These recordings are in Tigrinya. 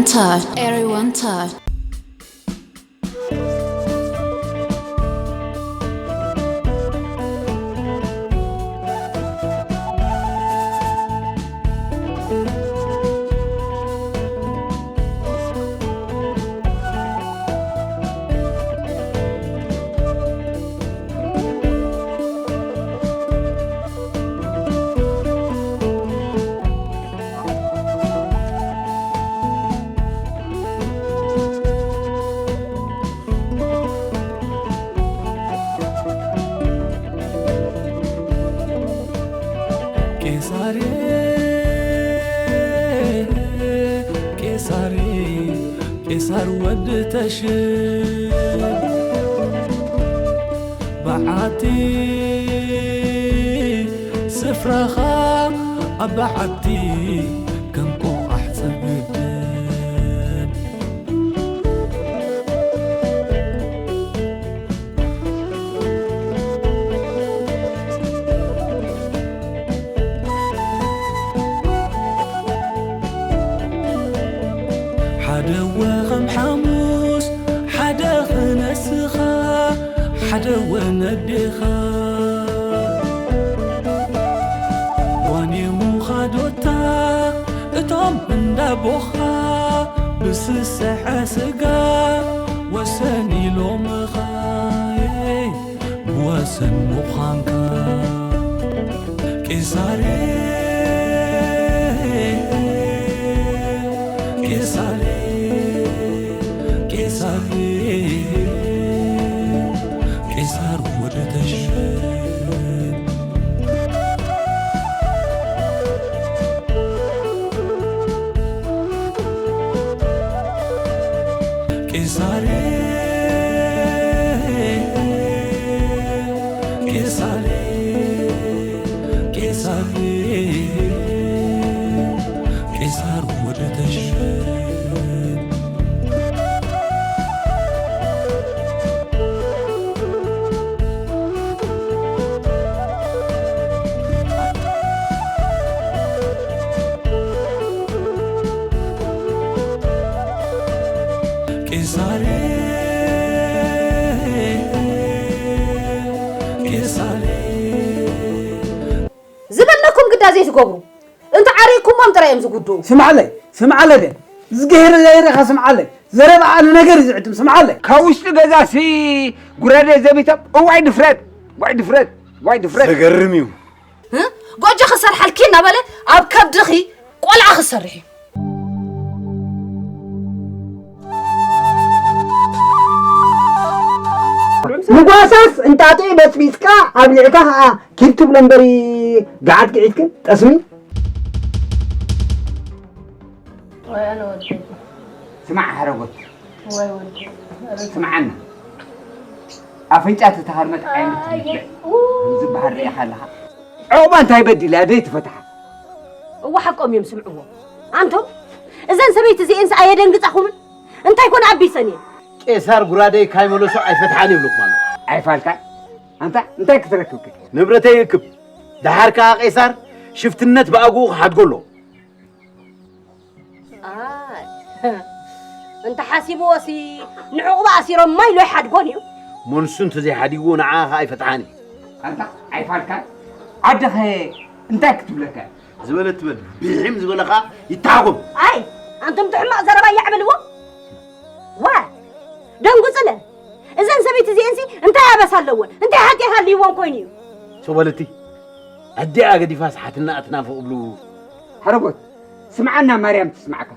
Touch. Everyone touch. ቄሳሬ፣ ቄሳሬ፣ ቄሳር ወዲ ተሽብ፣ በዓቲ ስፍራኻ ኣብ በዓቲ ከም ቆቓሕ ጽግድን። ሓደ ወ ከም ሓሙስ፣ ሓደ ኸነስኻ፣ ሓደ ወ ነዴኻ። ዋኔ ሙኻዶታ እቶም እንዳቦኻ፣ ብስስሐ ስጋ ወሰን ኢሎምኻ። ብወሰን ምዃንካ። ቄሳሬ፣ ቄሳሬ፣ ቄሳሬ፣ ቄሳር ወደ ተሽፈን። ቄሳሬ፣ ቄሳሬ፣ ቄሳሬ፣ ቄሳር ወደ ተሽፈን። ቄሳሬ፣ ቄሳሬ። ዝበልናኩም ግዳ ዘይትገብሩ። እንተ ዓሪቕኩሞም ጥራይ እዮም ዝጉድኡ። ስምዓለይ፣ ስምዓለ ደ። ዝገሄረ ዘይረኻ ስምዓለይ። ዘረባኣ ንነገር እዩ ዝዕድም። ስምዓለይ። ካብ ውሽጢ ገዛሲ ጉረደ ዘቢቶም፣ እዋይ ድፍረት፣ ዋይ ድፍረት፣ ዋይ ድፍረት። ዘገርም እዩ። እ? ጎጆ ክሰርሓልኪ እናበለ ኣብ ከብድኺ ቆልዓ ክሰርሕ እዩ። ንጓሳስ እንጣጢዕ በጽቢጽካ ኣብሊዕካ ኸኣ ኪድ ትብሎ እምበሪ ገዓት ግዒትክን ጠስሚ። ወይ ኣነ ወዲ። ስማዕ ሓረጎት። ወይ ወዲ። ኣረ ስምዓና። ኣፍንጫ ተተሃርመት ዓይነት ኣየ፣ ትብልዕ ኡ። ዝበሃል ርኢኻ ኣለኻ። ዑቕባ እንታይ በዲላ ደይ ትፈትሓ? እወ ሓቆም እዮም ስምዕዎ። ኣንቶም እዘን ሰበይቲ እዚኤንስ ኣየደንግጻኹምን? እንታይ ኮነ ኣቢሰን እየን? ቄሳር ጉራደይ ካይመለሶ ኣይፈትሓን ይብልኩም ኣሎ። ኣይፋልካ? ኣንታ እንታይ ክትረክብክ? ንብረተይ ይእክብ። ደሓር ከኣ ቄሳር ሽፍትነት ብኣግኡ ክሓድጎ ኣሎ። ኣይ፣ እንተ ሓሲብዎሲ ንዕቑባ ኣሲሮም ማይ ሎ ይሓድጎን እዩ። መንሱ እንተ ዘይሓዲግዎ ንዓ ኸኣ ኣይፈትሓን እዩ። ኣንታ ኣይፋልካን? ዓድኸ እንታይ ክትብለካ? ዝበለ ትበል፣ ብሒም ዝበለ ኸኣ ይተሃጎም። ኣይ፣ ኣንቱም ትሕማቕ ዘረባ እያዕብልዎ። ዋ፣ ደንጉጽለ። እዘን ሰበይቲ እዚኤንሲ እንታይ ኣበሳ ኣለወን? እንታይ ሓጢኣት ኣልይወን ኮይኑ እዩ? ሶበለቲ፣ ኣዲኣ ገዲፋስ ሓትና ኣትናፍቕ ብሉ። ሓረጎት፣ ስምዓና ማርያም ትስማዕካ።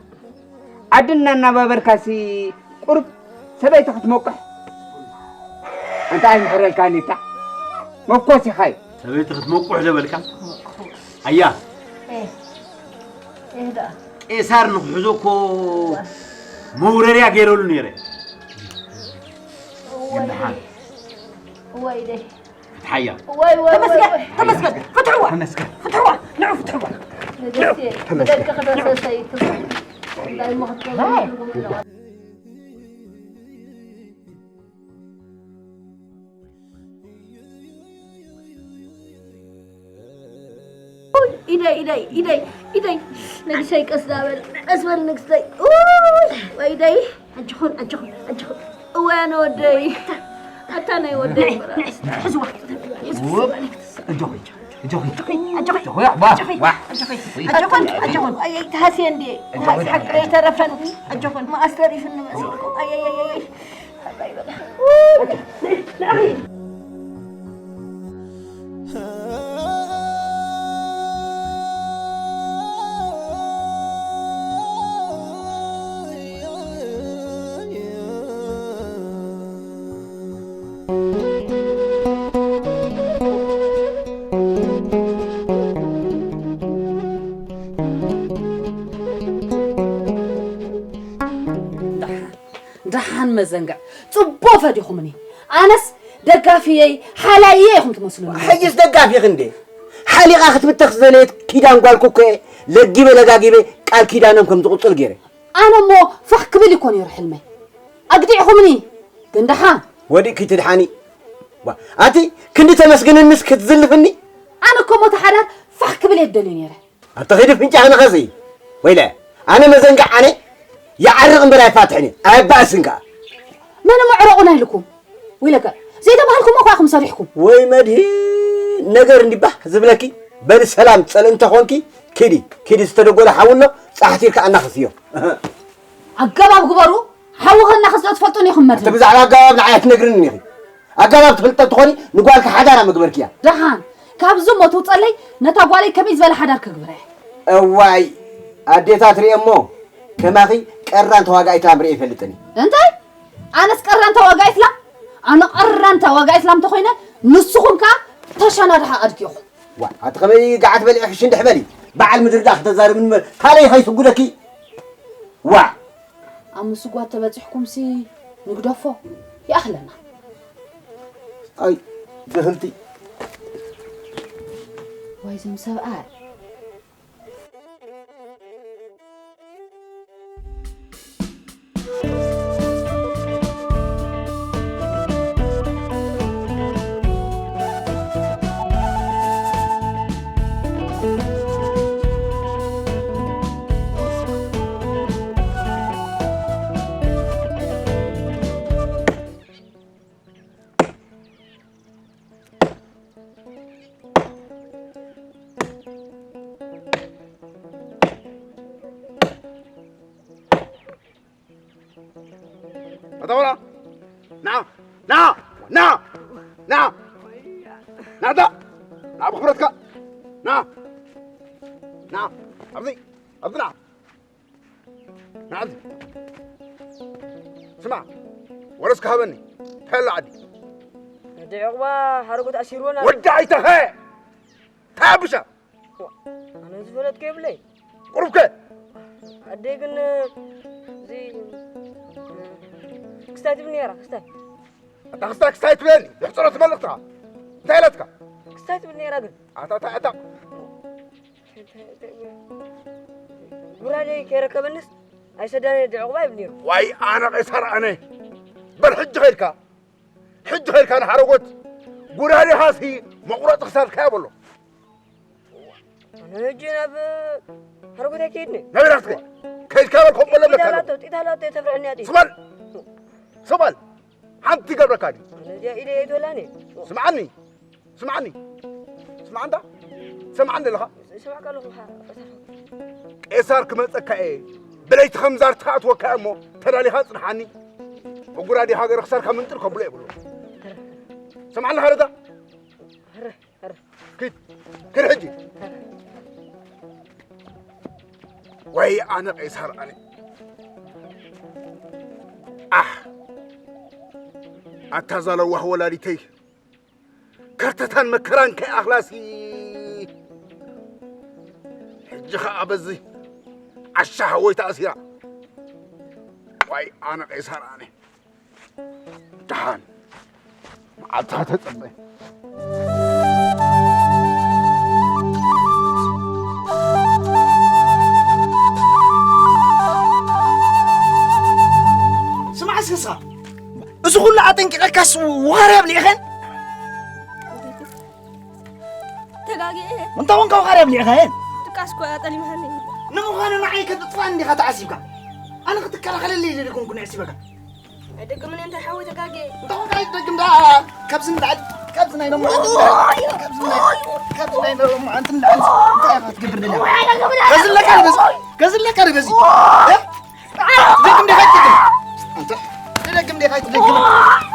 ዓዲ እናናባበርካሲ ቁሩብ ሰበይቲ ክትመቁሕ። ኣንታ ኣይምሕረልካኒ እታ መኮስ ኢኻ እዩ። ሰበይቲ ክትመቁሕ ዘበልካ? ኣያ። ኤ፣ ኤ ደኣ። ቄሳር ንክሕዞ እኮ መውረርያ ገይረሉ ነይረ። እወይ። ይንሓል። እወይ ደይ። ፍትሓያ። ወይ፣ ወይ፣ ተመስገን፣ ወይ፣ ወይ። ተመስገን። ፍትሕዋ። ተመስገን። ፍትሕዋ። ንዑ ፍትሕዋ። ንደሴ፣ ተመስገን። ንደቂ ክደሰሰ ይትበል። እንዳይ መኽተብ ባይ። ይትርጉም ኣለዋ። ኢደይ፣ ኢደይ፣ ኢደይ፣ ኢደይ። ንግሰይ ቀስ ዳበል፣ ቀስ በል ንግስተይ። ኡይ። ወይደይ ኣጆኹን ኣጆኹን ኣጆኹን። እወ ኣነ ወደይ ኣታ ናይ ወደይ በራስ። ሕዝዋ ሕዝዋ። እጆኺ እጆኺ ኣጆኹን ኣጆኹን ኣጆኹን። ኣይ ተሃስየ እንዴ። ሓቂ ኣይተረፈን። ኣጆኹን መኣስ ተሪፍኒ መሲልኩም። ኣይ ኣይ ኣይ። ደሓን መዘንግዕ ጽቡቕ ፈዲኹምኒ። ኣነስ ደጋፊየይ ሓላይየ ኢኹም ትመስሉኒ። ሕጅስ ደጋፊኺ እንዴ? ሓሊቓ ክትምተኽ ዝደለየት ኪዳን ጓልኩ እኮ እየ ለጊበ ለጋጊበ ቃል ኪዳኖም ከም ዝቕጽል ገይረ። ኣነ እሞ ፍኽ ክብል እኮ ነይሩ ሕልመይ። ኣግዲዕኹምኒ ግን ደሓን። ወዲእኪ ትድሓኒ። ዋ፣ ኣቲ ክንዲ ተመስግንንስ ክትዝልፍኒ? ኣነ እኮ ሞተ ሓዳር ፋሕ ክብል እየ ዝደሊ ነይረ። ኣብ ተኺዲ ፍንጫ ንኸሲ ወይለ ኣነ መዘንግዕ ኣነ ይዓርቕ እምበር ኣይፋትሕን እየ ኣይባእስን ከኣ። መን እሞ ዕረቑና ኢልኩም? ወይለከ ዘይተባህልኩም እኳ ኢኹም ሰሪሕኩም። ወይ መድሂን ነገር እንዲባህ ዝብለኪ በሊ ሰላም ጸልእ እንተኾንኪ ኪዲ ኪዲ ዝተደጎለ ሓዊ ኣሎ ጻሕቲር ከኣ እናኸስዮ። ኣገባብ ግበሩ። ሓዊ ከናኽስ ዶ ትፈልጡን ኢኹም መድህን? ብዛዕባ ኣገባብ ንዓይ ኣይትነግርንን ኢኺ። ኣገባብ ትፈልጠ እንተኾኒ ንጓልኪ ሓዳራ ምግበርክያ። ደሓን ካብዚ እሞ ትውፀለይ ነታ ጓለይ ከመይ ዝበለ ሓዳር ክግብረ። እዋይ ኣዴታት ሪኤ እሞ ከማኺ ቀራን ተዋጋኢት ላም ሪኤ ይፈልጥን እየ። እንታይ? ኣነስ ቀራን ተዋጋኢት ላም? ኣነ ቀራን ተዋጋኢት ላም ተኾይነ ንስኹም ከዓ ተሸናድሓ ኣድጊኹም። ዋ ኣቲ ከመይ ገዓት በሊዕኺ ሽንድሕ በሊ። በዓል ምድሪ ደኣ ክተዛርብኒ እምበር ካልእ ከይስጉደኪ። ዋ ኣብ ምስጓድ ተበጺሕኩምሲ ንግደፎ ይኣኽለና። ኣይ ድኽልቲ ዋይ ዞም ሰብኣይ። ኣታ ቆልዓ፣ ና፣ ና፣ ና፣ ና፣ ና፣ እታ፣ ና፣ ብኽብረትካ፣ ና፣ ና፣ ኣብዚ፣ ኣብዚ ና። ንዓዚ ስማዕ፣ ወረስካ ሃበኒ። እንታይ ኣላ ዓዲ? ወዲ ዕቑባ ሓረጎት ኣሲርወን ኣሎ። ወዲ ኣይተኸ ታብሻ ኣነ ዝፈለጥኩ የብለይ። ቁሩብከ ኣደይ ግን እዚ ክስታይ ትብል ነይራ። ክስታይ ኣታ ክስታይ ክስታይ ትብለኒ። ድሕፅሮ ትመልኽትኻ እንታይ ኢለትካ? ክስታይ ትብል ነይራ ግን ኣታ ኣታ ኣታ ጉራደይ ከይረከበንስ ኣይሰዳነ ድዕቑባ ይብል ነይሩ። ዋይ ኣነ ቄሳር ኣነ። በል ሕጂ ኸይድካ ሕጂ ኸይድካ ንሓረጎት ጉራደኻሲ መቑረፂ ክሳድካ እያ በሎ። ኣነ ሕጂ ናብ ሓረጎት ኣይከይድን እየ። ናበይ ኢኻ ክትከይድ? ከይድካ በል ከምኡ በሎ ብለካ ኣለኹ። ጢት ኣላቶ ጢት ኣላቶ እየ ተብርዐኒ እያ ጢት። ስበል ስበል ሓንቲ ይገብረካ ድዩ? ኣነ እዚኣ ኢደ እየ ትበላኒ። ስምዓኒ ስምዓኒ ስምዓ እንዳ ትሰምዓኒ ኣለኻ? ይሰማዕካ ኣለኹ። ቄሳር ክመፀካ እየ ብለይቲ ከም ዛር ትኸኣትወካ እሞ ተዳሊኻ ፅንሓኒ። ብጉራዴ ሃገር ክሳርካ ምንጥር ከብሎ የብሉ። ሰምዓኒ ኣለኻ ረዛ? ኪድ ኪድ ሕጂ ወይ ኣነ ቄሳር ኣነ ኣሕ ኣታ ዛለዋህ ወላዲተይ ከርተታን መከራን ከይኣኽላሲ ሕጂ ኸዓ በዚ ዓሻ ሃወይ ተኣሲራ ዋይ ኣነ ቄሳር ኣነ ደሓን መዓልትኻ ተጸበ ስማዕ እስክሳ እዚ ኩሉ ኣጠንቂቐካስ ውኻርያ ኣብሊዕኸን ተጋጊኤ እንታይ ኮንካ ውኻርያ ኣብሊዕኻየን ድቃስ እኮ እያ ጠሊምሃኒ ንምዃኑ ንዓይ ከተጥፋኒ ዲኻ ተዓሲብካ ኣነ ክትከላኸለለይ ዘይኮንኩ ንዕሲበካ። ኣይደግምን እየ፣ እንታይ ሓወይ ተጋጌ። እንታይ ኾንካ ኣይትደግም ደኣ? ካብዚ ንላዕሊ፣ ካብዚ ናይ ሎማዓንቲ ንላዕሊ፣ ካብዚ ናይ፣ ካብዚ ናይ ሎማዓንቲ ንላዕሊ እንታይ ኢኻ ክትገብር ደሊኻ? ኣይደግምን እየ። ገዝለካ ንበዚ፣ ገዝለካ ንበዚ። እ? ትደግም ዲኻ ኣይትደግም? ኣንተ፣ ትደግም ዲኻ ኣይትደግም?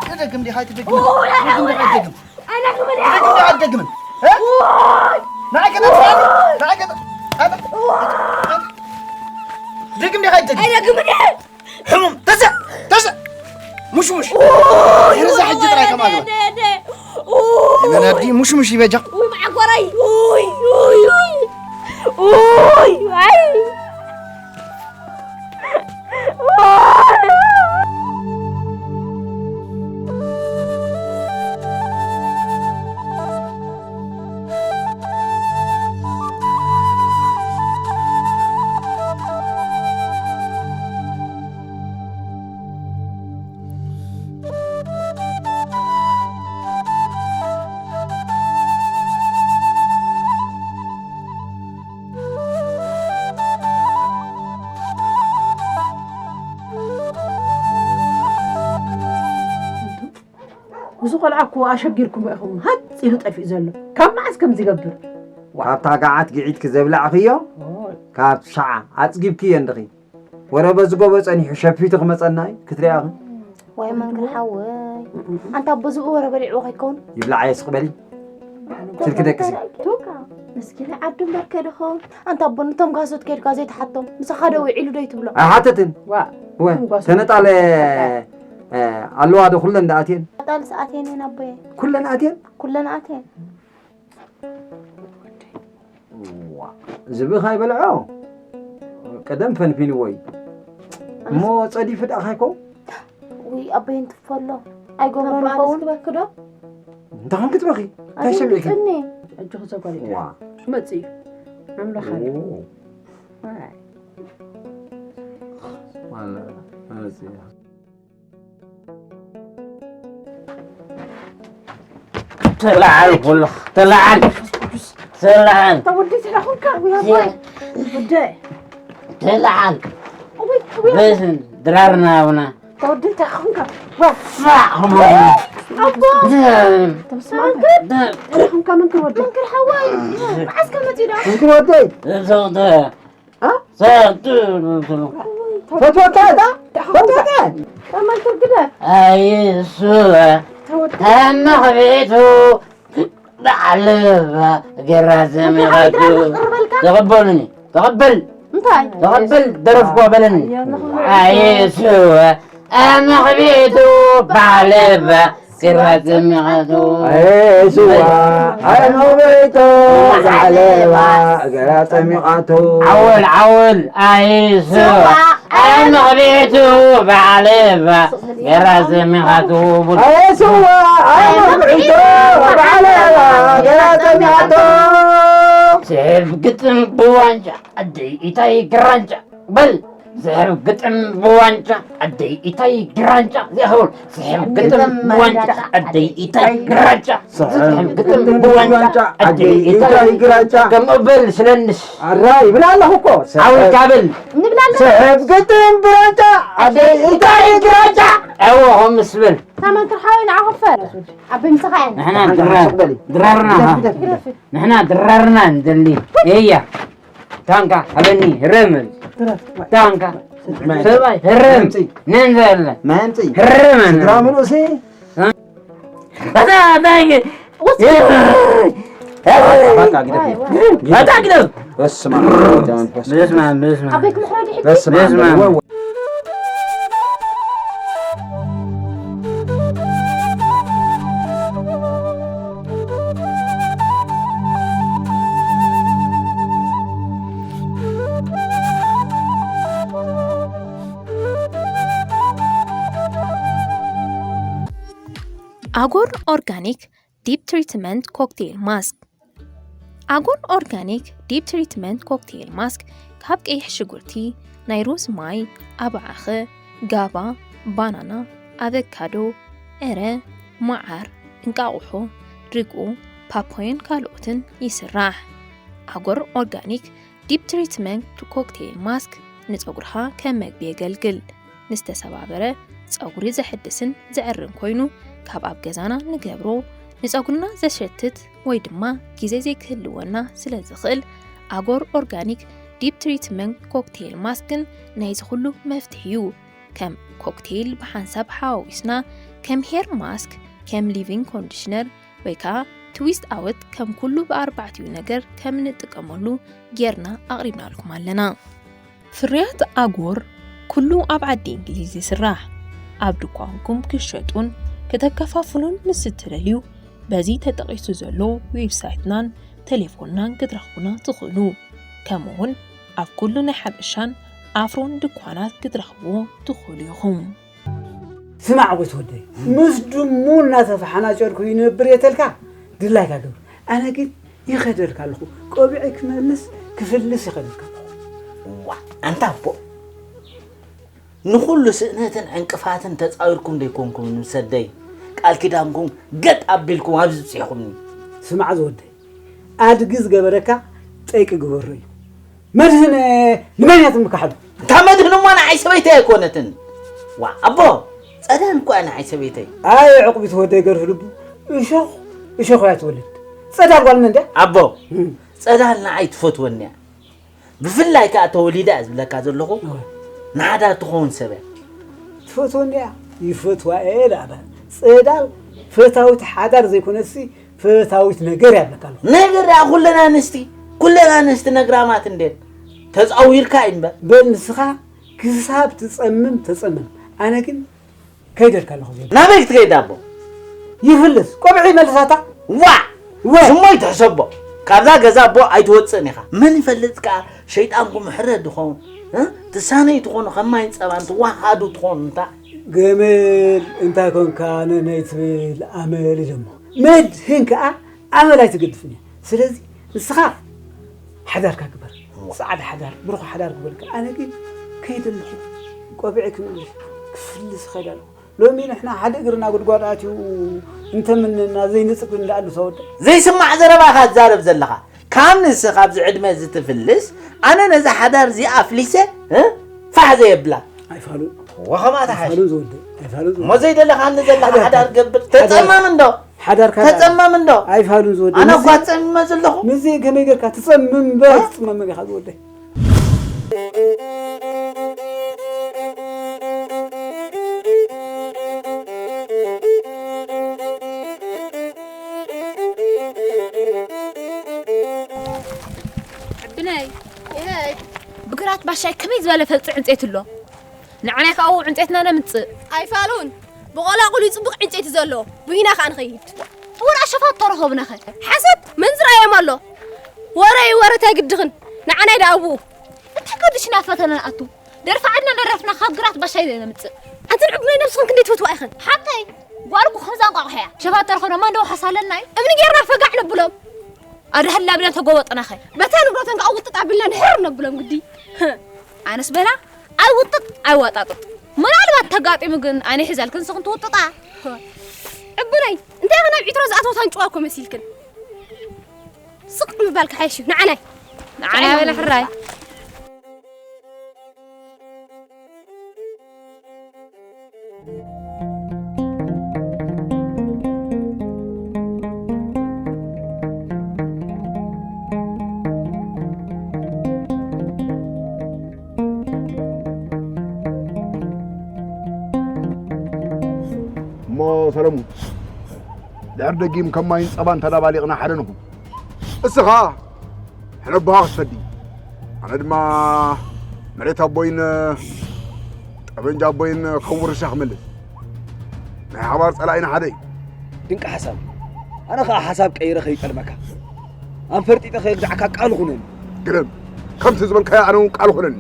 ትደግም ዲኻ ኣይትደግም? ትደግም ዲኻ ኣይትደግም? ኣይደግምን እየ። ትደግም ዲኻ ኣይትደግምን? እ? ንዓይ ከተጥፍኣኒ? ንዓይ ከተ-፣ ኣንተ፣ ኣንተ፣ ትደግም ዲኻ ኣይትደግም? ኣይደግምን እየ። ሕሙም፣ ተስእ፣ ተስእ። ሙሽሙሽ። ኡይ፣ ይርዛ ኡይ፣ ሕጂ ጥራይ ኡይ፣ ከማግባ። ደ፣ ደ፣ ደ። ኡይ። መን ኣብዲ ሙሽሙሽ ይበጃ? ኡይ፣ መዓኮራይ። ኡይ፣ ኡይ፣ ኡይ። ኡይ፣ ኣይ። ኡይ። እዚ ቆልዓ እኮ ኣሸጊርኩሞ ኢኹም ሃጽ ኢሉ ጠፊኡ ዘሎ። ካብ መዓስ ከምዚ ይገብር? ካብታ ገዓት ግዒትኪ ዘብላዕኽዮ፣ ኦይ። ካብ ሸዓ ኣጽጊብክዮ እንድኺ። ወረ በዚ ጎቦ ጸኒሑ ሸፊቱ ክመጸና እዩ፣ ክትሪኣኺ። ዋይ መንክር ሓወይ፣ ኣንታ ኣቦ ዝብኡ ወረ በሊዕዎ ከይከውን? ይብላዓ የስቕ በሊ። ስልኪ ደቅሲ። ቱካ፣ መስኪናይ ዓዱ እምበር ከድኹም። ኣንታ ኣቦ ነቶም ጓሶት ከይድካ ዘይትሓቶም፣ ምሳኻ ዶ ውዒሉ ዶ ይትብሎ? ኣይሓተትን። ዋ፣ ወ-፣ እቶም ጓሶት ተነጣለ፣ እ፣ ኣለዋ ዶ ኩለን ደኣትየን? ተነጣልስ ኣትየን እየን ኣቦየ። ኩለን ኣትየን? ኩለን ኣትየን። ዋ፣ ዝብኢ ካይበልዖ ቀደም ፈንፊንዎ እዩ። እሞ ጸዲፉ ደኣ ካይኮ? ውይ፣ ኣቦይ እንትፎ ኣሎ። ኣይገብሮን ተባዕት ይኸውን? እስኪ በኪ ዶ? እንታይ ኾንኪ ትበኺ? እንታይ ሰሚዕኪ? ኣደንግጽኒ። ሕጂ ክዘጓል እዩ። ዋ። ክመጽእ እዩ። ኣምላኽ ኣሎ። ኦ። ዋይ። ዋላ፣ መጽእ እዩ። ተለዓል ኩልኽ፣ ተለዓል። ተለዓል። ተወዲ ተላኹንካ፣ ውይ፣ ኣቦይ። ወደ። ተለዓል። ውይ፣ ውይ፣ ኣቦይ። በስን ድራርና ኣብና። ተወዲ እንታይ ኾንካ? ዋ። ስማዕ፣ ኹማ። ኣቦ። ደ-፣ ተስማዕካ? ደ-፣ ተላኹንካ መንክር ወደ። መንክር ሓወይ። መዓስ ከመጽእ ዶ? መንክር ወደይ። ዘውተ። አ? ሰቱ። ፈትወካ እታ? ፈትወካ? ተመልከት ግደፍ። ኣይሱ። ተወደ። ተመኽቢቱ ባዕልባ ገራ ዘሚቐቱ። ተቐበሉኒ። ተቐበል። እንታይ? ተቐበል ደረፍኳ በለኒ። ኣይሱ። ኣመኽቢቱ ባዕልባ ግራት ዘሚቐቱ። ኣየ ስዋ፣ ኣየ መኽቢቱ፣ ዛዕለባ፣ ግራት ዘሚቐቱ። ዓወል፣ ዓወል፣ ኣየ ስዋ፣ ኣየ መኽቢቱ፣ ባዕልባ፣ ግራት ዘሚቐቱ። ኣየ ስዋ፣ ኣየ መኽቢቱ፣ ባዕልባ፣ ግራት ዘሚቐቱ። ስሕብ ግጥም ብዋንጫ፣ ኣደይ ኢታይ ግራንጫ። በል፣ ስሕብ ግጥም ብዋንጫ ኣደይ ኢታይ ግራንጫ። እዚኣ ኸብል፣ ስሕብ ግጥም ብዋንጫ ኣደይ ኢታይ ግራንጫ። ስሕብ ግጥም ብዋንጫ ኣደይ ኢታይ ግራንጫ። ከምኡ በል ስለንሽ። ኣራ ይብል ኣለኹ እኮ። ዓውልካ በል። ንብል ኣለና። ስሕብ ግጥም ብዋንጫ ኣደይ ኢታይ ግራንጫ። እወ፣ ኸምስ በል። ታመንክር ሓወይ ንዓ ኮፈር። ዓበይ ምሳኻ እየን። ንሕና ሓንቲ ድራር-፣ ሓንቲ በሊ። ድራርና ግደፍ፣ ኢኻ። ግደፍ፣ ግደፍ። ንሕና ድራርና ንደሊ። እያ። ታንካ፣ ሃበኒ፣ ህረም። ግረፍ፣ ዋይ። ታንካ። ማይ። ሰብኣይ፣ ህረም። ኣምፅእ። ነን ዘለ። ማይ ኣምፅእ። ህረም። ስድራ ምሉእ ሲ። እ? ኣታ፣ ኣታ፣ ወስ-፣ በቃ፣ ግደፍ። ዋይ፣ ዋይ። ኣታ፣ ግደፍ። በስመ ኣብ ወወልድ ወመንፈስ ቅዱስ። በስመ ኣብ፣ በስመ ኣብ። ኣቤት ምሕረት ይሕጂ። በስመ ኣብ በስመ ኣብ። ወወልድ። ኣጎር ኦርጋኒክ ዲፕ ትሪትመንት ኮክቴል ማስክ። ኣጎር ኦርጋኒክ ዲፕ ትሪትመንት ኮክቴል ማስክ ካብ ቀይሕ ሽጉርቲ፣ ናይ ሩዝ ማይ፣ ኣባዓኸ፣ ጋባ፣ ባናና፣ ኣቨካዶ፣ ዕረ፣ መዓር፣ እንቃቑሖ፣ ርግኦ፣ ፓፓዮን ካልኦትን ይስራሕ። ኣጎር ኦርጋኒክ ዲፕ ትሪትመንት ኮክቴል ማስክ ንጸጉርኻ ከም መግቢ የገልግል። ንዝተሰባበረ ጸጉሪ ዘሕድስን ዘዕርን ኮይኑ፣ ካብ ኣብ ገዛና ንገብሮ ንጸጉርና ዘሸትት ወይ ድማ ግዜ ዘይክህልወና ስለ ዝኽእል፣ ኣጎር ኦርጋኒክ ዲፕ ትሪትመንት ኮክቴል ማስክን ናይዚ ኩሉ መፍትሒ እዩ። ከም ኮክቴል ብሓንሳብ ሓዋዊስና ከም ሄር ማስክ፣ ከም ሊቪንግ ኮንዲሽነር ወይ ከዓ ትዊስት ኣወት ከም ኩሉ ብኣርባዕቲኡ ነገር ከም እንጥቀመሉ ጌርና ኣቕሪብናልኩም ኣለና። ፍርያት ኣጎር ኩሉ ኣብ ዓዲ እንግሊዝ ይስራሕ። ኣብ ድኳንኩም ክሸጡን ከተከፋፍሉን ምስ እትደልዩ በዚ ተጠቒሱ ዘሎ ዌብሳይትናን ቴሌፎንናን ክትረኽቡና ትኽእሉ። ከምኡውን ኣብ ኩሉ ናይ ሓበሻን ኣፍሮን ድኳናት ክትረኽብዎ ትኽእሉ ኢኹም። ስማዕ ወትወደይ፣ ምስ ድሙ እናተፈሓናጨርኩ ይነብር የተልካ ድላይካ ገብር። ኣነ ግን ይኸደልካ ኣለኹ፣ ቆቢዐይ ክመልስ ክፍልስ ይኸደልካ ኣለኹ። ዋ ኣንታ ኣቦ፣ ንኹሉ ስእነትን ዕንቅፋትን ተጻዊርኩም ደይኮንኩም ምስ ኣደይ ቃል ኪዳንኩም ገጥ ኣቢልኩም ኣብዚ ብጺሕኹምኒ። ስማዕ ዝወደይ፣ ኣድጊ ዝገበረካ ጠይቂ ግበሮ እዩ። መድህን ንመን እያ ትምክሓሉ? እታ መድህን እሞ ንዓይ ሰበይተይ ኣይኮነትን። ዋ ኣቦ፣ ጸዳል እኮ እያ ንዓይ ሰበይተይ። ኣየ ዕቑቢት ወደይ ገርህ ልቡ፣ እሾኽ እሾኽ እያ ትወልድ። ጸዳል ጓል መን ድያ? ኣቦ፣ ጸዳል ንዓይ ትፈትወኒ እያ። ብፍላይ ከኣ ተወሊዳ እያ ዝብለካ ዘለኹ፣ ንሓዳር ትኸውን ሰብ እያ። ትፈትወኒ እያ? ይፈትዋ እየ ደኣ በል። ጸዳል ፈታዊት ሓዳር ዘይኮነትሲ ፈታዊት ነገር እያ እብለካ ኣለኹ። ነገር ደኣ ኩለን ኣንስቲ፣ ኩለን ኣንስቲ ነግራማት እንዴን። ተጻዊርካ እዩ እምበር። በል ንስኻ ክሳብ ትጸምም ተጸመም። ኣነ ግን ከይደልካ ኣለኹ ዘይ ናበይ ክትከይድ ኣቦ? ይፍልስ ቆብዒ መልሳታ። ዋዕ ወ ሽሞይ ትሕሰቦ። ካብዛ ገዛ ኣቦ ኣይትወፅእን ኢኻ። መን ይፈልጥ ከዓ ሸይጣንኩም ሕረ ድኸውን እ? ትሳነይ ትኾኑ ከማይን ፀባን ትዋሃዱ ትኾኑ እንታ ገመል እንታይ ኮንካ ነነይ ትብል ኣመል ኢለሞ መድህን ከዓ ኣመል ኣይትገድፍን እያ። ስለዚ ንስኻ ሓዳርካ ግበር፣ ጻዕዳ ሓዳር፣ ብሩኽ ሓዳር ግበርካ። ኣነ ግን ከይደ ኣለኹ፣ ቆቢዐይ ክምልስ ክፍልስ ይኸይድ ኣለኹ። ሎሚ ንሕና ሓደ እግርና ጉድጓድ ኣትዩ እንተምንና ዘይንጽግ እንዳኣሉ ተወደ። ዘይስማዕ ዘረባ ኢኻ ትዛረብ ዘለኻ። ካብ ንስኻ ኣብዚ ዕድመ እዚ ትፍልስ፣ ኣነ ነዛ ሓዳር እዚኣ ኣፍሊሰ እ? ፋሕ ዘየብላ። ኣይፋሉን። ወኸማታ ሓሽ። ኣይፋሉን ዝወደ። ኣይፋሉን ዝወደ። እሞ ዘይደለኻኒ ዘለኻ ሓዳር ገብር። ተጸመም እንዶ። ሓዳርካ ተጸመም እንዶ። ኣይፋሉን ዝወደ። ኣነ እኳ ጸሚመ ዘለኹ። ምስዚ ከመይ ጌርካ ትጸምም እምበር ኣይትጽመምን ኢኻ ዝወደይ። ብነይ ብግራት ባሻይ ከመይ ዝበለ ፈልፂ ዕንፀይቲ ኣሎ። ንዓናይ ከዓ ኣብኡ ዕንፀይትና ነምፅእ። ኣይፋሉን። ብቆላቑል እዩ ፅቡቕ ዕንጨይቲ ዘሎ። ብኢና ከዓ ንኸይድ። እወ ንዓ ሸፋቱ ተረኸብናኸ። ሓሰት መንዝር ኣዮም ኣሎ። ወረ እዩ ወረ ታይ ግድኽን። ንዓናይ ደኣ ኣብኡ። እንታይ ከድሽ ናብ ፈተና ንኣቱ። ደርፊ ዓድና ደረፍና ካብ ግራት ባሻይ ነምፅእ። ኣንትን ዕቡናይ ነብስኽን ክንደይ ትፈትዋ ኢኽን። ሓቀይ። ጓል እኮ ከምዛ እንቋቑሖ እያ። ሸፋቱ ተረኸብና ማን ደው ሓሳለና እዩ። እምኒ ጌርና ፈጋዕ ነብሎም። ኣድህላ ብለን ተጎበጥናኸ። በታ ንብረተን ከዓ ውጥጥ ኣቢልና ንሕር ነብሎም ግዲ። ኣነስ በላ ኣይውጥጥ ኣይዋጣጥጥ። ምናልባት ተጋጢሙ ግን ኣነ ይሕዘልክን ንስኽን ትውጥጣ። ዕቡነይ እንታይ ኸ ናብ ዒትሮ ዝኣተወት ኣንጭዋ እኮ መሲልክን። ስቕ ምባል ክሓይሽ እዩ ንዓናይ። ንዓናይ በለ ሕራይ። እሞ ሰለሙን፣ ድሕሪ ደጊም ከም ማይን ጸባን ተዳባሊቕና ሓደ ንኹን። እስኻ ሕነ ኣቦኻ ክትፈዲ፣ ኣነ ድማ መሬት ኣቦይን ጠበንጃ ኣቦይን ከም ውርሻ ክመልስ። ናይ ሓባር ጸላኢና ሓደ እዩ። ድንቂ ሓሳብ። ኣነ ኸኣ ሓሳብ ቀይረ ከይጠልመካ። ኣንፈርጢጠ ከየግዳዕካ ቃል ኹነኒ። ግደም። ከምቲ ዝበልካዮ ኣነ እውን ቃል ኹነኒ።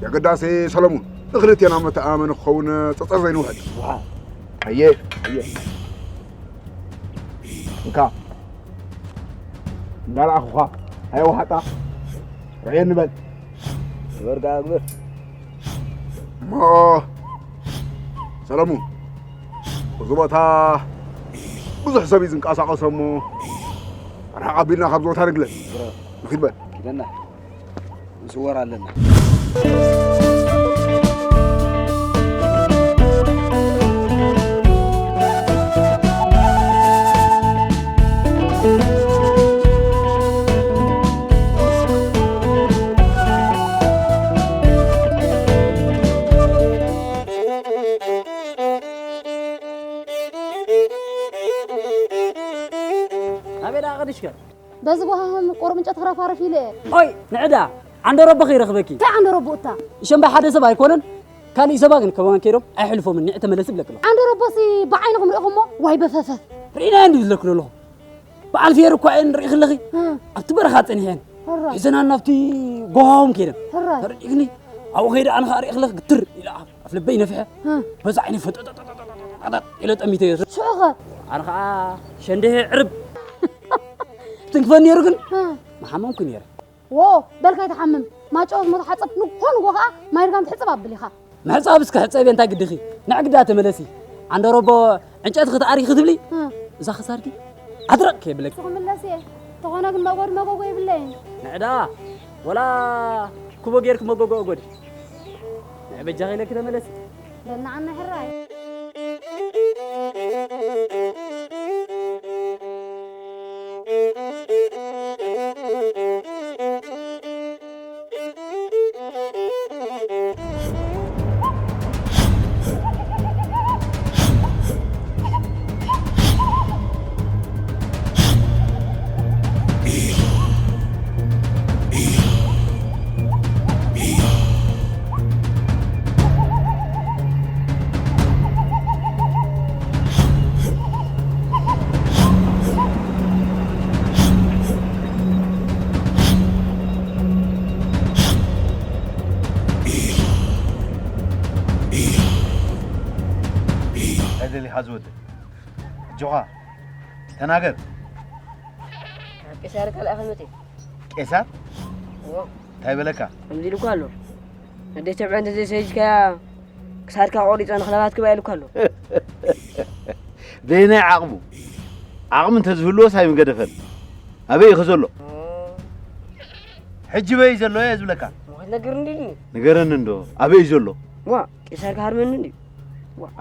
የገዳሴ ሰለሙን፣ ንኽልቴና መተኣማመኒ ክኸውን ጸጸር ዘይንውሕድ። ውሓ። ኣየ፣ ኣየ። እንካ። እንዳረኣኹኻ። ኣየ ውሓጣ። ርኣየኒ በል። ግበር ከኣ ግበር። እሞ ሰለሙን፣ እዚ ቦታ ብዙሕ ሰብ እዩ ዝንቀሳቐሶ እሞ ርሕቕ ኣቢልና ካብዚ ቦታ ንግለል። ንኺድ በል። ኪደና ንስወር ኣለና። ኣበይ ደኣ ቀዲሽከ? በዚ ጎሃህም ቁሩብ እንጨት ክረፋርፍ ኢለ እየ። ኦይ ንዕዳ ዓንደረቦ ከይረኽበኪ። እንታይ ዓንደረቦ እታ? እሸምባ ሓደ ሰብ ኣይኮነን ካልእ ሰባ ግን ከማን ከይዶም ኣይሕልፎምን ንዕ ተመለስ ይብለክሎ። ዓንደረቦሲ ብዓይንኹም ርኢኹሞ ዋይ በፈፈፍ። ርኢና እንዲ ዝለክሎ ኣለኹ። በዓል ፌር እኳ እየን ርኢኽለኺ ኣብቲ በረኻ ጸኒሐን ሒዘናን ናብቲ ጎሃዎም ከይደን ተረዲእክኒ ኣብኡ ከይደ ኣነ ከዓ ርኢኽለኺ ግትር ኢለ ኣፍ ልበይ ነፍሐ በዛ ዓይነ ፈጠጠጠጠጠጠ ኢለ ጠሚተ ሽዑኸ ኣነ ከዓ ሸንደሄ ዕርብ ትንክፈን ነይሩ ግን መሓመምኩ ነይረ ዎ በል ከይትሓምም ማጨወት ሞ ተሓፀብ ንጎ ንጎ ከዓ ማይ ርጋን ትሕፅብ ኣብል ኢኻ ምሕፃብ እስከ ሕፀብ እንታይ ግድኺ ንዕግዳ ተመለሲ ኣንደሮቦ ዕንጨት ክትኣሪ ክትብሊ እዛ ክሳርኪ ኣድረቕ ከየብለኪ ክምለስ እየ ተኾነ ግን መጎድ መጎጎ የብለይን ንዕዳ ወላ ኩቦ ጌርኪ መጎጎ እጎዲ ንዕ በጃኺ ኢለኪ ተመለሲ በናዓና ሕራይ እንታይ ደሊኻ ዝወደ ኣጆኻ ተናገር ቄሳር ካልኣ ከመት ቄሳር እንታይ በለካ ከምዚ ኢልኳ ኣሎ ኣደይ ተብዐ እንተዘይሰይጅካያ ክሳድካ ቆሪፀ ንኽለባት ክባ ኢልኳ ኣሎ ደይናይ ዓቕሙ ዓቕሚ እንተዝህልዎስ ኣይምገደፈን ኣበይ ኢኺ ዘሎ ሕጂ በይ ዘሎ እየ ዝብለካ ክትነግር እንዲልኒ ንገረኒ እንዶ ኣበይ እዩ ዘሎ ዋ ቄሳር ክሃርመኒ እንዲ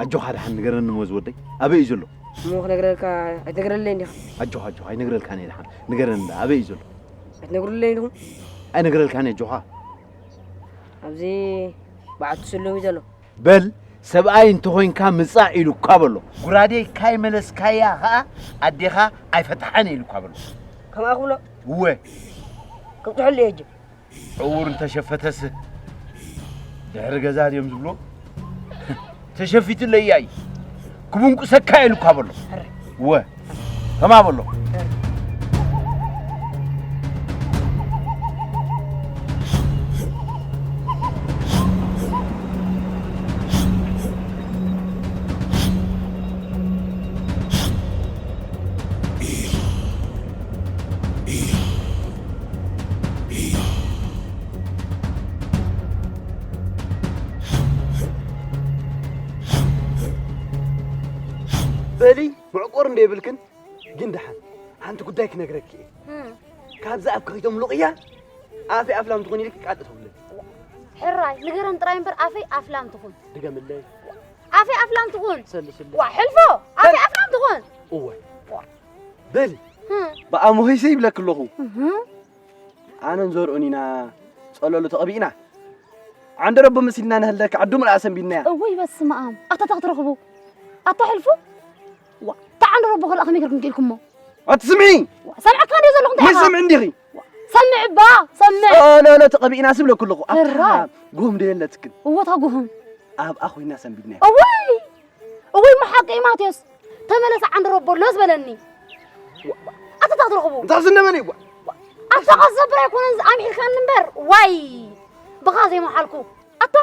ኣጆኻ ደሓን ንገረኒ እሞ ዝወደይ ኣበይ እዩ ዘሎ እሞ ክነግረልካ ኣይትነግረለይ እንዲኻ ኣጆኻ ኣጆኻ ኣይነግረልካን እየ ደሓን ንገረኒ እንዳ ኣበይ እዩ ዘሎ ኣይትነግሩለይ እንዲኹም ኣይነግረልካን እየ ኣጆኻ ኣብዚ በዓቱ ስሎም እዩ ዘሎ በል ሰብኣይ እንተኾይንካ ምጻእ ኢሉካ በሎ። ጉራደይ ካይመለስካያ ኸኣ ኣዴኻ ኣይፈትሓን እየ ኢሉካ በሎ። ከምኣ ክብሎ? እወ። ክብጽሐሉ እየ ሕጂ። ዕዉር እንተሸፈተስ ድሕሪ ገዛ ድዮም ዝብሎ? ተሸፊትለይ እያ እዩ። ክቡንቁሰካ እየ ኢሉካ በሎ። እወ። ከማ በሎ። በሊ መዕቆር እንደ የብልክን ግን ደሓን ሓንቲ ጉዳይ ክነግረኪ እየ ካብዚ ኣብ ከኺቶም ሉቕያ ኣፈይ ኣፍላም ትኾን ኢልኪ ቃል እተውለድ ሕራይ ንገረን ጥራይ እምበር ኣፈይ ኣፍላም ትኹን ድገምለይ ኣፈይ ኣፍላም ትኹን ሰልስለ ዋ ሕልፎ ኣፈይ ኣፍላም ትኹን እወ በሊ ብኣሞኸይሰ ይብለክ ኣለኹ ኣነን ዘርኡን ኢና ጸለሉ ተቐቢእና ዓንደረቦ መሲልና ንህለክ ዓዱ ምልኣ ሰንቢድናያ እውይ በስመኣም ኣታ ተክትረኽቡ ኣታ ሕልፉ ዋ እታ ዓንደረቦ ከልኣ ከመይ ገርኩም ክኢልኩሞ ኣቲ ስምዒ ሰምዐካ እንደ ዘለኹ እንታይ ወይ ኢኻ? ስምዒ እንዲኺ ሰምዕ እባ ሰምዕ ጸለሉ ተቐቢእና ስብለኩ ኣለኹ ኣብታ እራ። ጉህም ዶ የለትክን እወታ ጉህም ኣብኣ ኮይና ሰንቢድናያ እውይ እወይ እሞ ሓቂ እዩ ማቴዎስ ተመለስ ዓንዲ ረቦ ኣሎ ዝበለኒ ኣታ እንታይ ክትረኽቡ እንታይ ዝነበኒ እዋ ኣታ ቀስ ዘብል ኣይኮነን ኣምሒልካኒ እምበር ዋይ ብኻ ዘይመሓልኩ ኣታ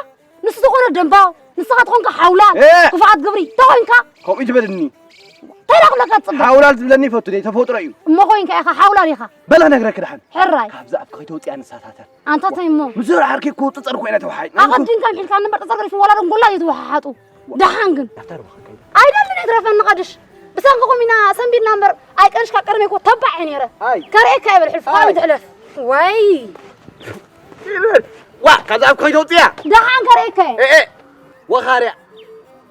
ንሱ ዝኾነ ደንባው ንስኻ ትኾንካ ሓውላል እ! ክፉኣት ግብሪ ተኾይንካ ከምኡ ይትበልኒ እንታይ ዳ ክብለካ ትፅበ ሓውላል ዝብለኒ ይፈቱ ደይ ተፈጥሮ እዩ እሞ ኮይንካ ኢኻ ሓውላል ኢኻ በላ ነግረክ ድሓን ሕራይ ካብዛ ኣፍ ከይተውፅያ ንሳታተን ኣንታ እንታይ እሞ ምስ ዘርሓርኪ እኮ ጥፀር ኮይና ተውሓይ ኣቐዲምካ ምሒልካ ንበር ጥፀር ገሪፉ ወላ ደንጎላ እዩ ዝወሓሓጡ ደሓን ግን ኣብታ ርባ ከይዳ ኣይደልን ይትረፈኒ ቀድሽ ብሰንክኹም ኢና ሰንቢድና እምበር ኣይቀንሽካ ቀርመ እኮ ተባዕ እየ ነይረ ኣይ ከርእየካ ይበል ሕልፍ ኣይ። ካብይ ትሕለፍ ወይ ይበል ዋ ካብዛ ኣብ ከይደ ውፅያ። ደሓን ከርእየካ እየ። ኤ ኤ፣ ወኻርያ።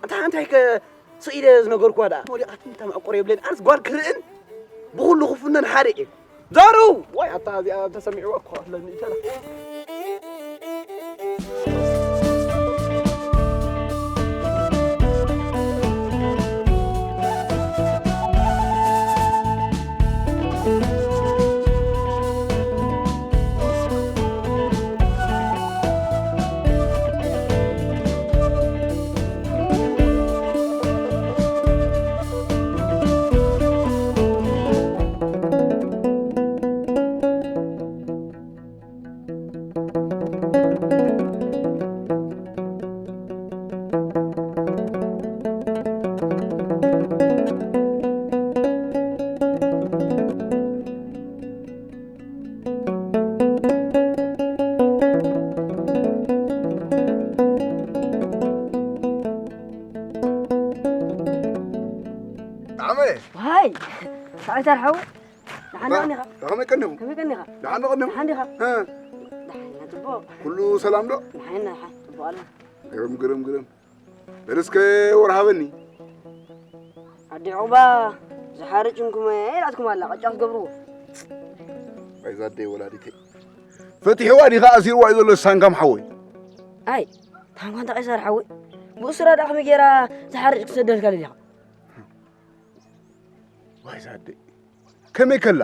ኣንታ እንታይ ከ ስኢለ ዝነገርኩዋ ደኣ ወዲቓትኒ እታ መዕቆር የብለኒ። ኣነስ ጓል ክርእን ብኹሉ ክፍነን ሓደ እየ። ዘሩ! ዋይ ኣታ እዚኣ ተሰሚዕዋ እኮ ኣለኒ ይተላ። ጣዕመ! ዋይ! ሳዕተር ሓው፣ ደሓን ደኣ፣ ዲኻ? ከመይ ቀኒኹም? ከመይ ቀኒኻ? ደሓን ዶ ቀኒኹም? ደሓን ዲኻ? እ። ደሓን ኢና፣ ጽቡቕ። ኩሉ ሰላም ዶ? ደሓን ኢና፣ ደሓን፣ ጽቡቕ ኣለና። ግርም፣ ግርም፣ ግርም። በል እስከ ወር ሃበኒ። ኣደ ዑቕባ፣ ዝሓርጭንኩም ኢላትኩም ኣላ፣ ቅጫ ክትገብርዎ። ኣይዛ ኣደይ ወላዲተይ። ፈቲሕዋ ዲኻ ኣሲርዋ እዩ ዘሎ ሳንካም ሓወይ? ኣይ፣ ታንኳ እንተ ቀይሳር ሓወይ፣ ብእሱራ ደኣ ከመይ ጌራ ዝሓርጭ ክሰደልካ ደሊኻ? ዋይ ዛደይ፣ ከመይ ከላ?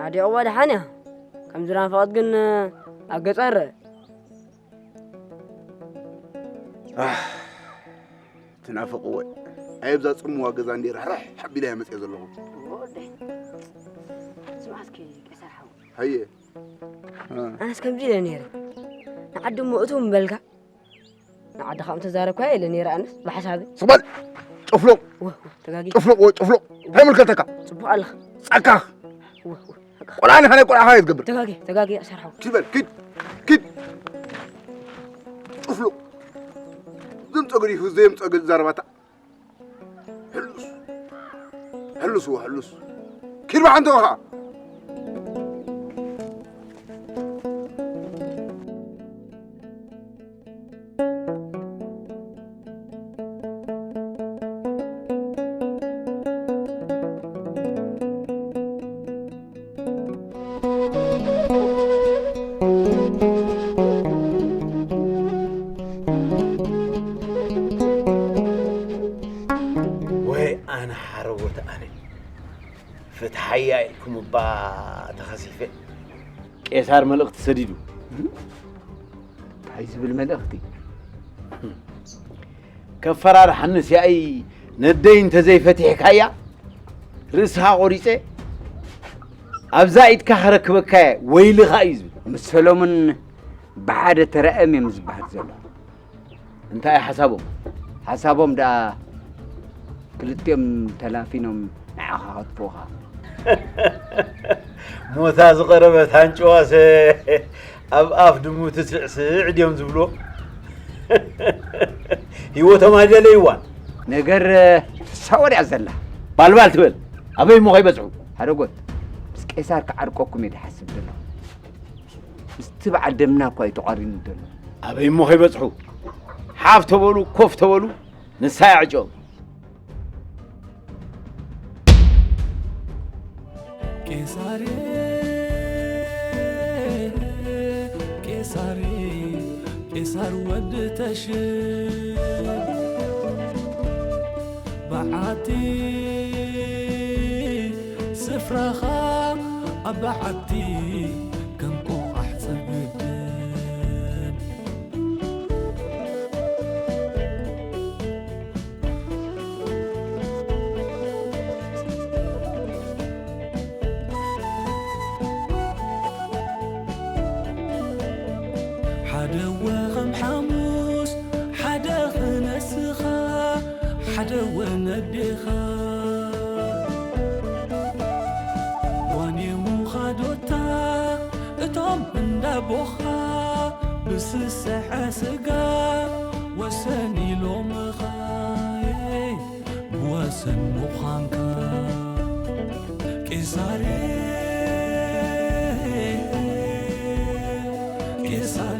ኣዴ እዋ ደሓን እያ። ከምዚ ናፍቐት ግን ኣብ ገጻ ይረአ። ኣህ፣ ትናፍቕዎ። ኣየብዛ ጽምዋ ገዛ እንዴ ርሕርሕ ኣቢለ እየ መጽየ ዘለኹ። ወደይ። ስምዓ እስኪ ቀይሳር ሓው። ሃየ። ኣነስ ከምዚ ኢለ ነይረ። ንዓዲ እሞ እትው ምበልካ። ንዓድኻ ከም ተዛረብካዮ ኢለ ነይረ ኣነስ ብሓሳበይ። ስቕ በል! ጭፍሉቕ! ወ-፣ ወ-፣ ተጋጊ። ጭፍሉቕ ወይ ጭፍሉቕ! እንታይ ይምልከተካ? ጽቡቕ ኣለኻ። ጻካኽ! ወ-፣ ወ-፣ በቃ። ቆልዓ ንኸነ ቆልዓኻ እየ ዝገብር። ተጋጊ፣ ተጋጊ፣ ኣሰርሓው። ኪድ በል፣ ኪድ! ኪድ! ጭፍሉቕ! ዘምጸግሪ ይኹን ዘየምጸግሪ ዛረባታ። ሕሉስ! ሕሉስ እዎ፣ ሕሉስ! ኪድ በል ሓንቲ ኸዓ! ወይ ኣነ ሓረጎት ኣነ። ፍትሓያ ኢልኩም እባ ተኸሲፈ። ቄሳር መልእኽቲ ሰዲዱ። እንታይ ዝብል መልእኽቲ? ከፈራርሓንስ ያኢ ነደይ እንተዘይፈቲሕካያ ርእስኻ ቆሪጸ ኣብዛ ኢድካ ከረክበካየ ወይልኻ እዩ ዝብል። ምስ ሰሎሙን ብሓደ ተራእዮም እዮም ዝበሃል ዘሎ። እንታይ ሓሳቦም? ሓሳቦም ደኣ ክልቲኦም ተላፊኖም ንዓኻ ከጥፍኡኻ። ሞታ ዝቐረበት ኣንጭዋሰ ኣብ ኣፍ ድሙ ትስዕስዕ ድዮም ዝብልዎ? ህይወቶም ኣይደለይዋን። ነገር ፍሳወ ድያ ዘላ? ባልባል ትበል። ኣበይ እሞ ከይበጽሑ? ሓረጎት፣ ምስ ቄሳር ክዓርቀኩም እየ ዝሓስብ ዘለኹ። ምስቲ በዓል ደምና እኳ እዩ ተቋሪኑ ዘሎ። ኣበይ እሞ ከይበጽሑ? ሓፍ ተበሉ፣ ኮፍ ተበሉ፣ ንሳ እያ ዕጭኦም። ቄሳር፣ ቄሳር፣ ቄሳር ወዲ ተሽር በዓቲ ስፍራኻ ኣብ በዓቲ ከም ቆቓሕ ጽግድን። ሓደ ወ ከም ሓሙስ፣ ሓደ ኽነስኻ፣ ሓደ ወ ነዴኻ። ዋኔ ውኻዶታ እቶም እንዳቦኻ ብስስዐ ስጋ ወሰን ኢሎምኻ። ብወሰን ምዃንካ ቄሳር፣ ቄሳር